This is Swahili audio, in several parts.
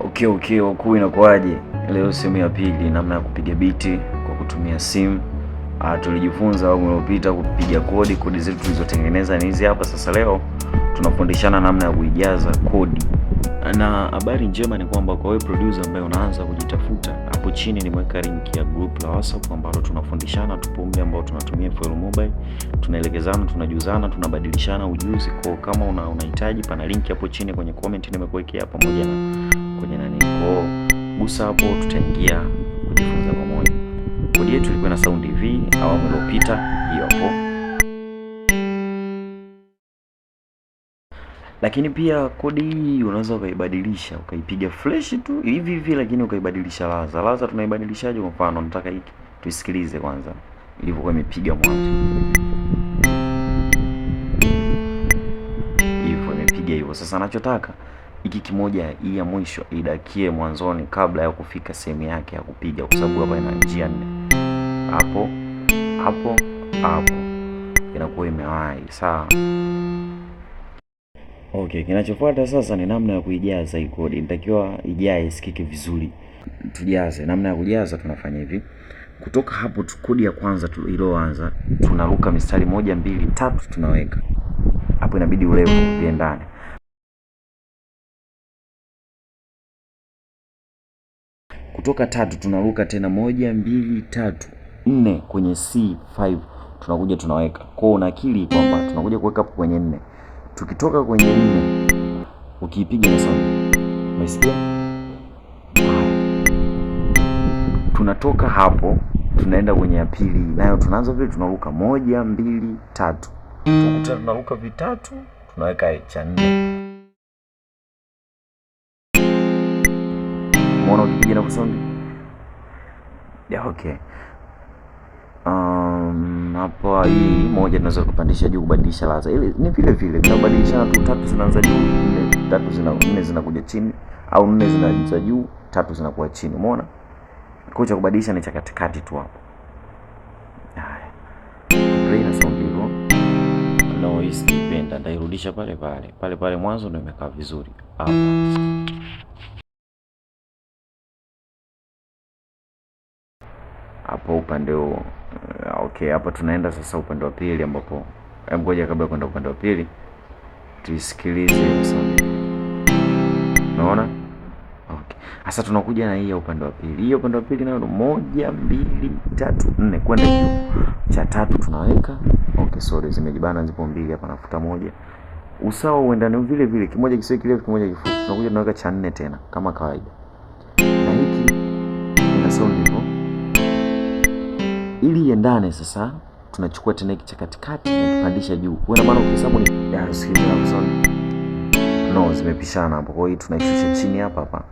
Okay, wakuu, inakuwaje? Leo sehemu ya pili, namna ya kupiga beat kwa kutumia simu. Tulijifunza awamu iliyopita kupiga kodi. Kodi zetu tulizotengeneza ni hizi hapa. Sasa leo tunafundishana namna ya kuijaza kodi, na habari njema ni kwamba kwa wewe producer ambaye unaanza kujitafuta, hapo chini nimeweka link ya group la WhatsApp ambalo tunafundishana, tupo mle ambao tunatumia FL Mobile, tunaelekezana, tunajuzana, tunabadilishana ujuzi. Kwa kama unahitaji, pana link hapo chini kwenye comment nimekuwekea pamoja na kwenye nani, kwa gusa hapo, tutaingia kujifunza pamoja. Kodi yetu ilikuwa na sound hivi awamu iliyopita, hiyo hapo. Lakini pia kodi hii unaweza ukaibadilisha ukaipiga fresh tu hivi hivi, lakini ukaibadilisha ladha. Ladha tunaibadilishaje? Kwa mfano nataka hiki tuisikilize kwanza ilivyokuwa imepiga mwanzo, hivyo imepiga hivyo. Sasa nachotaka hiki kimoja, hii ya mwisho idakie mwanzoni kabla ya kufika sehemu yake ya kupiga, kwa sababu hapa ina njia nne, hapo hapo hapo inakuwa imewahi. Sawa. Okay, kinachofuata sasa ni namna ya kuijaza hii kodi. Inatakiwa ijae isikike vizuri. Tujaze. Namna ya kujaza tunafanya hivi. Kutoka hapo kodi ya kwanza iliyoanza, tunaruka mistari moja, mbili, tatu tunaweka. Hapo inabidi urefu viendane. Kutoka tatu tunaruka tena moja, mbili, tatu, nne kwenye C5 tunakuja tunaweka. Kwa hiyo una akili kwamba tunakuja kuweka hapo kwenye nne. Tukitoka kwenye nne ukiipiga na sound, umesikia? Tunatoka hapo tunaenda kwenye ya pili, nayo tunaanza vile, tunaruka moja, mbili, tatu, tukuta tunaruka vitatu, tunaweka cha nne. Umeona ukipiga na sound? Yeah, okay. Hapo hii moja tunaweza kupandisha juu kubadilisha ladha. Ile ni vile vile tunabadilishana tu, tatu zinaanza juu, nne tatu zina nne zinakuja chini au nne zinaanza juu, tatu zinakuwa chini. Umeona? Kwa cha kubadilisha ni cha katikati tu hapo. Haya. Play na sound hivyo. No, hii sijaipenda, nitairudisha pale pale. Pale pale mwanzo ndio imekaa vizuri. Hapa. Hapo upande huo. Okay, hapa tunaenda sasa upande wa pili ambapo ngoja kabla kwenda upande wa pili tuisikilize sound. Unaona? Okay. Sasa tunakuja na hii ya upande wa pili. Hii ya upande wa pili nayo moja, mbili, tatu, nne kwenda juu. Cha tatu tunaweka. Okay, sorry zimejibana, zipo mbili hapa, nafuta moja. Usawa uendane vile vile, kimoja kisiwe kirefu, kimoja kifupi. Tunakuja tunaweka cha nne tena kama kawaida. Na hiki ina sound hivyo. Ili iendane sasa tunachukua tena hiki cha katikati na kupandisha juu. Kwa maana ukihesabu ni ya sikiliza hapo sound. No, zimepishana hapo. Kwa hiyo tunaishusha chini hapa hapa.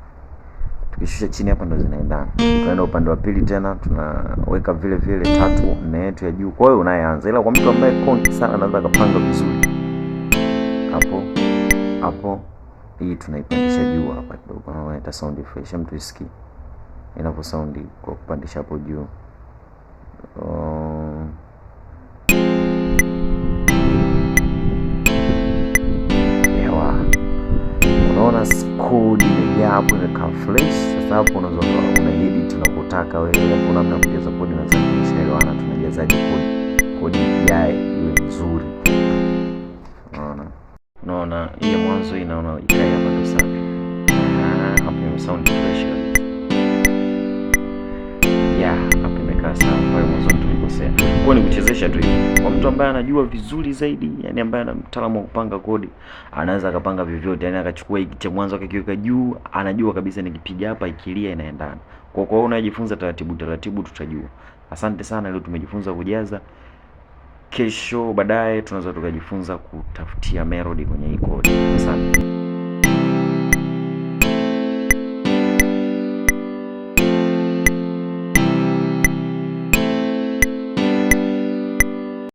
Tukishusha chini hapa ndo zinaendana. Tunaenda upande wa pili tena tunaweka vile vile tatu nne yetu ya juu. Kwa hiyo unayeanza, ila kwa mtu ambaye konki sana anaweza akapanga vizuri. Hapo hapo hii tunaipandisha juu hapa kidogo. Kama ita sound fresh, mtu isikie inapo sound kwa kupandisha hapo juu. Ewa. Unaona kodi imejaa hapo, imekaa fresh. Sasa hapo unaweza una edit unapotaka wewe. Hapo namna ya kujaza kodi na tumeshaelewana, tunajazaje kodi, kodi ijae iwe nzuri. Unaona, unaona hii mwanzo inaona ikae hapa ndo safi. Hapo ime sound fresh kabisa. Yeah, hapo imekaa sawa. Pale mwanzo tulikosea. Kwa ni kuchezesha tu hivi. Kwa mtu ambaye anajua vizuri zaidi, yani ambaye ana mtaalamu wa kupanga kodi, anaweza akapanga vyovyote, yani akachukua hiki cha mwanzo akakiweka juu, anajua kabisa nikipiga hapa ikilia inaendana. Kwa hiyo unajifunza taratibu taratibu tutajua. Asante sana, leo tumejifunza kujaza. Kesho baadaye tunaweza tukajifunza kutafutia melody kwenye hii kodi. Asante.